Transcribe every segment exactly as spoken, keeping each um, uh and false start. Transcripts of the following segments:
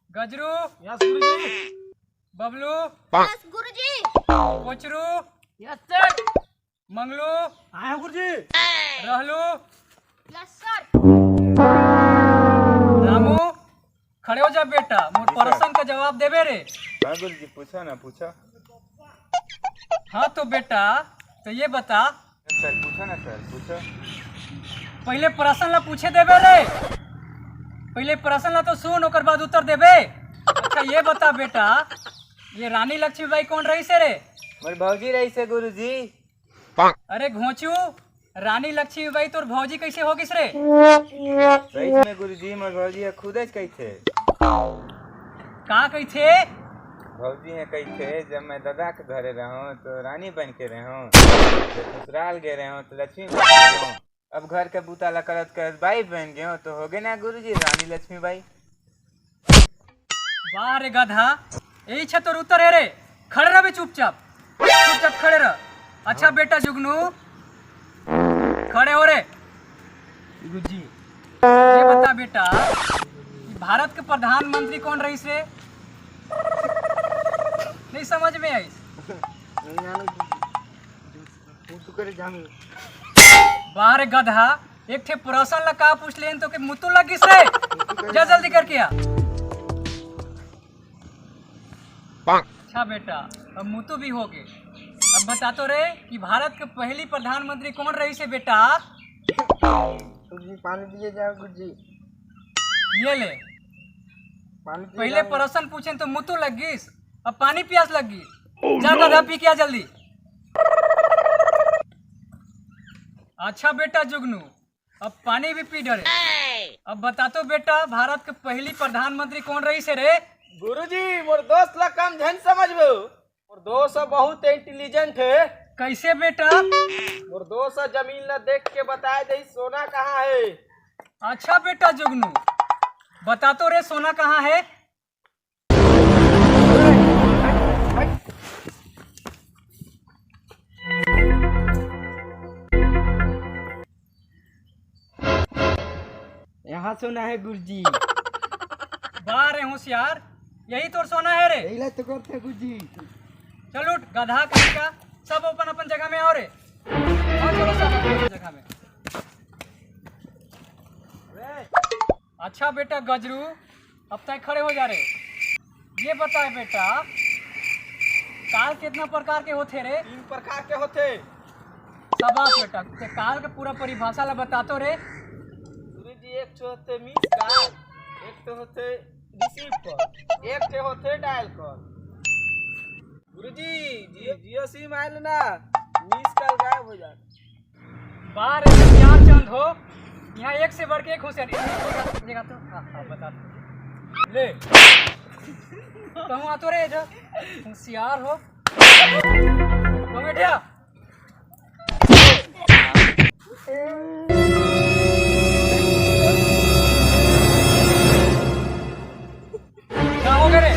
गजरू। Yes गुरुजी। Bablu. Yes गुरुजी। Kochru. Yes sir. Manglu. आया गुरुजी। रहलू। Yes sir. रामू, खड़े हो जा बेटा, मोर जी सर। प्रश्न का जवाब देबे रे। हाँ गुरुजी, पूछा ना, पूछा। हाँ तो बेटा, तो ये बता। सर, पूछा ना सर, पूछा। पहले प्रश्न ला पूछे देबे रे, पहले प्रश्न ला तो सुन, ओकर बाद उत्तर देबे। अच्छा ये बता बेटा, ये रानी लक्ष्मीबाई कौन रहिस हे रे? मोर भौजी रहिस हे गुरुजी। अरे घोंचू, रानी लक्ष्मीबाई तोर भौजी कैसे हो गिस रे? सही में गुरुजी, मोर भौजी ह खुदे कहिथे। का कहिथे? भौजी ह कहिथे, जब मैं ददा के घरे रहूं तो रानी बन के रहूं, जब ससुराल गए रहूं तो लक्ष्मी बन के रहूं, अब घर के बूता ला करत करत बाई बन गए तो हो गए ना गुरुजी, रानी लक्ष्मीबाई। वाह रे गधा, यही छे तोर उत्तर हे रे। खड़े रह बे चुपचाप, चुपचाप खड़े रह। अच्छा बेटा जुगनू, खड़े हो रे। गुरुजी। ये बता बेटा कि भारत के प्रधानमंत्री कौन रहिस रे? नहीं समझ में आइस? नहीं आने गुरुजी। मुतु करे जामे। वाह रे गधा, एक ठे प्रश्न ला का पूछ लेन तो के मुतु लग गिस रे। जा जल्दी करके आ। अच्छा बेटा, अब मुतु भी हो गए। अब बता तो रे कि भारत के पहली प्रधानमंत्री कौन रहिस हे बेटा? गुरुजी पानी दिए जाओ गुरुजी। ये ले। पानी पिए पहले जाओ। प्रश्न पूछेन तो मुतु लग गिस, अब पानी प्यास लग गिस। जा गधा पी के आ जल्दी। अच्छा बेटा जुगनू, अब पानी भी पी डरे। अब बता तो बेटा, भारत के पहली प्रधानमंत्री कौन रहिस हे रे? गुरुजी, मोर दोस्त ला कम झन समझबो। मोर दोस्त ह बहुत इंटेलिजेंट हे। कैसे बेटा? मोर दोस्त ह जमीन ला देख के बताए देही सोना कहाँ हे। अच्छा बेटा जुगनू, बता तो रे सोना कहाँ हे? यहाँ सोना हे गुरुजी। वाह रे होशियार, यही तोर सोना हे रे। यही ला तो करथे गुरुजी। चल उठ गधा कहीं का, सब अपन अपन जगह में आओ रे। आओ चलो सब अपन अपन जगह में। अच्छा बेटा गजरू, अब तय खड़े हो जा रे। ये बताए बेटा, काल कितना प्रकार के होथे रे? तीन प्रकार के होथे। शाबाश बेटा, ते काल के पूरा परिभाषा ला बता तो रे। गुरुजी, एक ठो होथे मिस कॉल, एक ठो होथे रिसीव कॉल, एक ठो होथे डायल कॉल। गुरुजी, जियो, जियो सिम आयल ना, मिस कॉल गायब हो जात। बार यार चंद हो, यहाँ एक से बढ़ के एक होशियार। जगह तो, हाँ, हाँ, बता दो। ले। तो हम आतो रहे जो होशियार हो। तो बैठिया। का हो गए रे?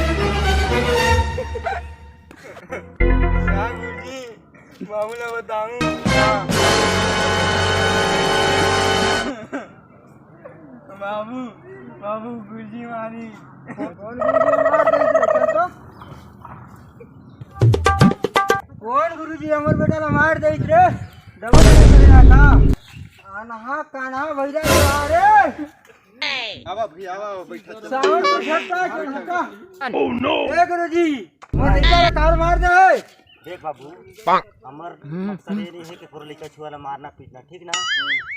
का गुरुजी, बाबू ला बताऊं? बाबू, बाबू, गुरुजी मारी। कौन गुरुजी मार दे इधर? चल तो। कौन गुरुजी हमर बेटा ला मार दे इधर? डबल डबल करे रहा था। अनहा कान्हा भैया रे। आवा भैया, आवा, आवा, बैठा, चल। सावन का झटका, झटका। Oh no! ए गुरुजी, मोर लइका ला तार मार दे है। देख बाबू, हमर मकसद ये नहीं है कि तोर लइका छुआ ला मारना पीटना, ठीक ना?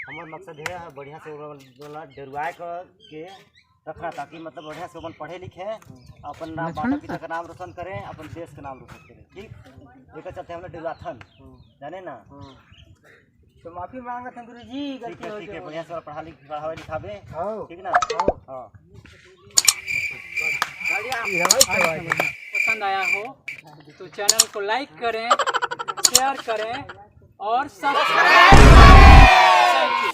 हमर मकसद ये है बढ़िया से ओला, ओला डरुआ कर के रखना, ताकि मतलब बढ़िया से अपन पढ़े लिखे, अपन नाम, माता पिता का नाम रोशन करें, अपन देश का नाम रोशन करें, ठीक? एकर चलते हम लोग डरुआथन, जाने ना? तो माफी मांगत हन गुरुजी, ठीक गलती है, हो ठीक है, गई। बढ़िया से पढ़ा लिख, पढ़ावे लिखावे। हाँ। ठीक ना? हाँ। हाँ। पसंद आया हो तो चैनल को लाइक करें, शेयर करें और सब्सक्राइब करें।